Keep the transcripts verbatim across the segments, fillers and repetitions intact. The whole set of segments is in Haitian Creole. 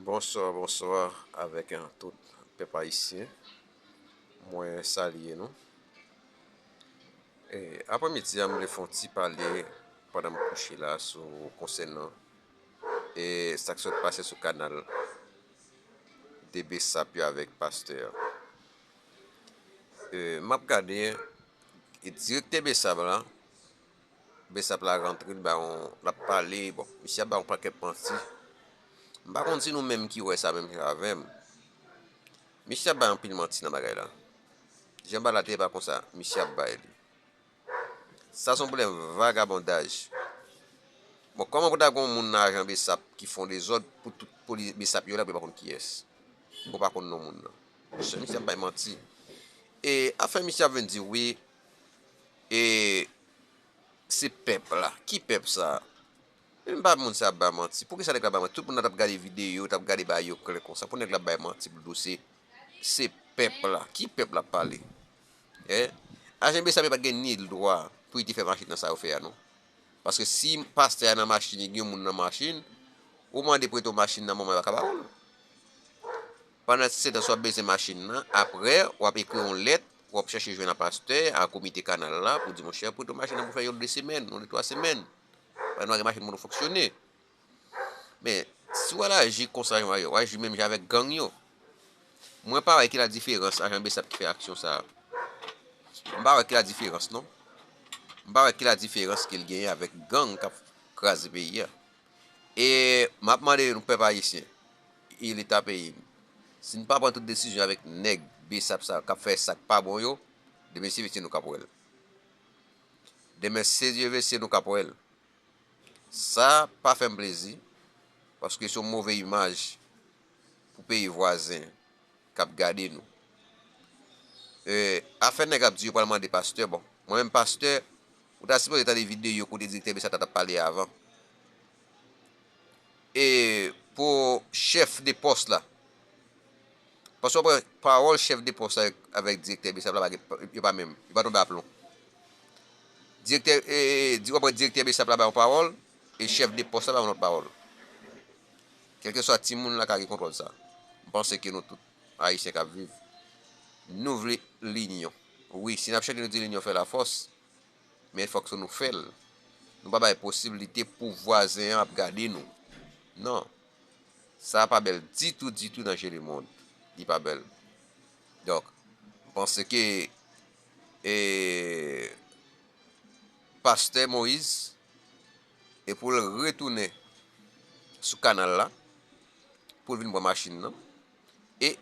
Bonswa, bonswa avèk, eh, tout pèp ayisyen. Mwen salye nou. E, aprèmidi a, m vle fè yon ti pale pandan m kouche la sou konsènan, e, sa k sot pase sou kanal de Besap yo avèk pastè a. E, m ap gade, e, direktè Besap la, Besap la rantre, li ba yon, l ap pale, bon, misye ap ba yon pakèt manti. M pa konn si nou menm ki wè sa menm jan avè m. Misye ap bay anpil manti nan bagay la. Jan bagay la te ye pa konsa, misye ap bay li. Sa se yon pwoblèm vagabondaj. Bon, kòman pou ta gen yon moun nan ajan Besap ki fè yon dezòd pou tout poli Besap yo la, pou yo pa konn kiyès? Pou pa konn non moun nan. Misye, misye ap bay manti. E afè misye ap vin di wi, e se pèp la. Ki pèp sa? Men m pa moun sa ap bay manti. Poukisa nèg la bay manti? Tout moun nan t ap gade videyo, t ap gade bagay yo klè konsa. Pou nèg la bay manti pou l di w se, se pèp la. Ki pèp l ap pale? Hein? Ajan Besap yo pa t gen ni dwa pou yo te fè machin nan sa yo fè a non. Paske si pastè a nan machin, li gen yon moun nan machin, ou mande prete w machin nan, manman yo pa ka ba w l. Pandan se tan, si w ap bezwen machin nan, apre, w ap ekri yon lèt, w ap chèche jwenn a pastè, a komite kanal la, pou di, monchè, prete w machin nan pou fè yon de semèn, yon de twa semèn. Pandan w gen machin pou nou fonksyone. Men, si w al aji konsa, w aji menm jan avèk gang yo. Mwen pa wè ki la diferans ajan Besap ki fè aksyon sa a. M pa wè ki la diferans, non. M pa wè ki la diferans ke l genyen avèk gang k ap kraze peyi a. E m ap mande nou, pèp ayisyen, e Leta peyi m, si n pa pran tout desizyon avèk nèg Besap sa k ap fè sa k pa bon yo, demen se mesye nou k ap wè l. Demen se Dye ve se nou k ap wè l. Sa pa fè m plezi, paske se yon move imaj pou peyi vwazen k ap gade nou. E, afè nèg ap di yo pral mande pastè, bon, mwen menm pastè, ou ta sipoze tande videyo kote direktè Besap la t ap pale avan. E pou chèf de pòs la, paske w pran pawòl chèf de pòs la avèk direktè Besap la, pa gen, yo pa menm, yo pa tonbe aplon. Direktè, e, e, di, w pran direktè Besap la bay yon pawòl, e chèf de pòs la bay yon lòt pawòl. Kèlkeswa timoun la ka gen kontwòl sa. M panse ke nou tout, Ayisyen k ap viv, nou vle linyon. Wi, si n ap chante, nou di linyon fè lafòs, men fòk nou fè l. Nou pa bay posiblite pou vwazen an ap gade nou. Non. Sa pa bèl ditou, ditou nan je lemonn. Li pa bèl. Donk, m panse ke, e, pastè Moyiz, e pou l retounen sou kanal la, pou l vin pran machin nan. E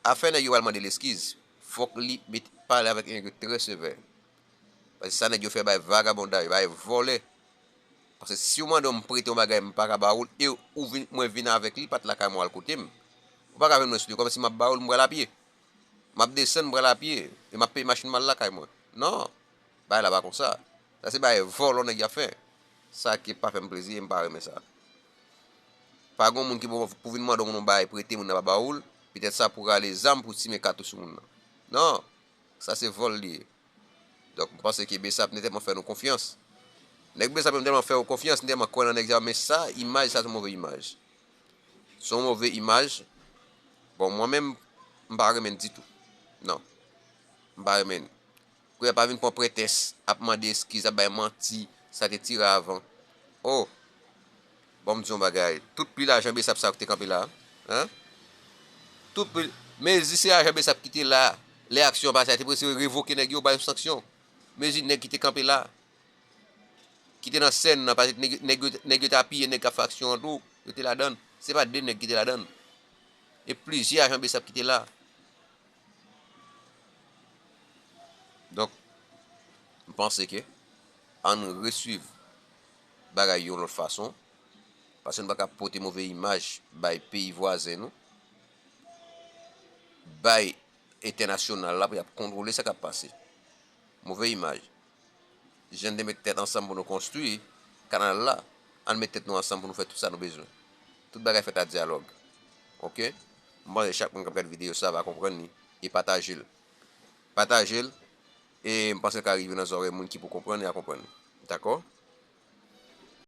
afè nèg yo pral mande l eskiz, fòk li met, pale avèk nèg yo trè sevè. Paske sa nèg yo fè bay vagabondaj, bay vòlè. Paske si w mande m prete yon bagay, m pa ka ba ou l, e ou vin, mwen vin avèk li, pa t lakay mwen al kote m. Ou pa ka vin mwen sou li, kòmsi m ap ba ou l, m pral apye. M ap desann, m pral apye, e m ap peye machin m al lakay mwen. Non, bagay la pa konsa. Sa se bagay vòlò nèg y ap fè. Sa ki pa fè m plezi, e m pa renmen sa. Pa gen moun ki pou, pou vin mande w yon bagay, prete moun nan pa ba ou l, petèt sa pou rale zam pou simen katouch sou moun nan. Non, sa se vòl li ye. Donk, m panse ke Besap te tèlman fè nou konfyans. Nèg Besap yo tèlman fè yo konfyans, m tèlman kwè nan nèg sa yo, men sa, imaj sa, se yon move imaj. Se yon move imaj. Bon, mwen menm, m pa renmen l ditou. Non. M pa renmen l. Kounye a pa vin pran pretès, ap mande eskiz, ap bay manti, sa te tire avan. Oh! Bon, m di yon bagay. Tout pil ajan Besap sa yo ki te kanpe la, hein? Tout pil, mezi se ajan Besap ki te la, lè aksyon an pase a, te prese revoke nèg yo, bay yon sanksyon. Mezi nèg ki te kanpe la, ki te nan sèn nan, paske nèg, nèg yo, nèg yo te apiye nèg k ap fè aksyon an tou, yo te ladann. Se pa de nèg ki te ladann. E plizyè ajan Besap ki te la. Donk, m panse ke ann reswiv bagay yo yon lòt fason, paske nou pa ka pote move imaj bay peyi vwazen nou, bay entènasyonal la pou y ap kontwole sa k ap pase. Move imaj. Jan n te met tèt ansanm pou nou konstwi kanal la, ann met tèt nou ansanm pou nou fè tout sa nou bezwen. Tout bagay fèt a dyalòg. Oke? M panse chak moun k ap gade videyo sa va konprann li e pataje l. Pataje l, e m panse l ka rive nan zòrèy moun ki pou konprann, y a konprann. Dakò?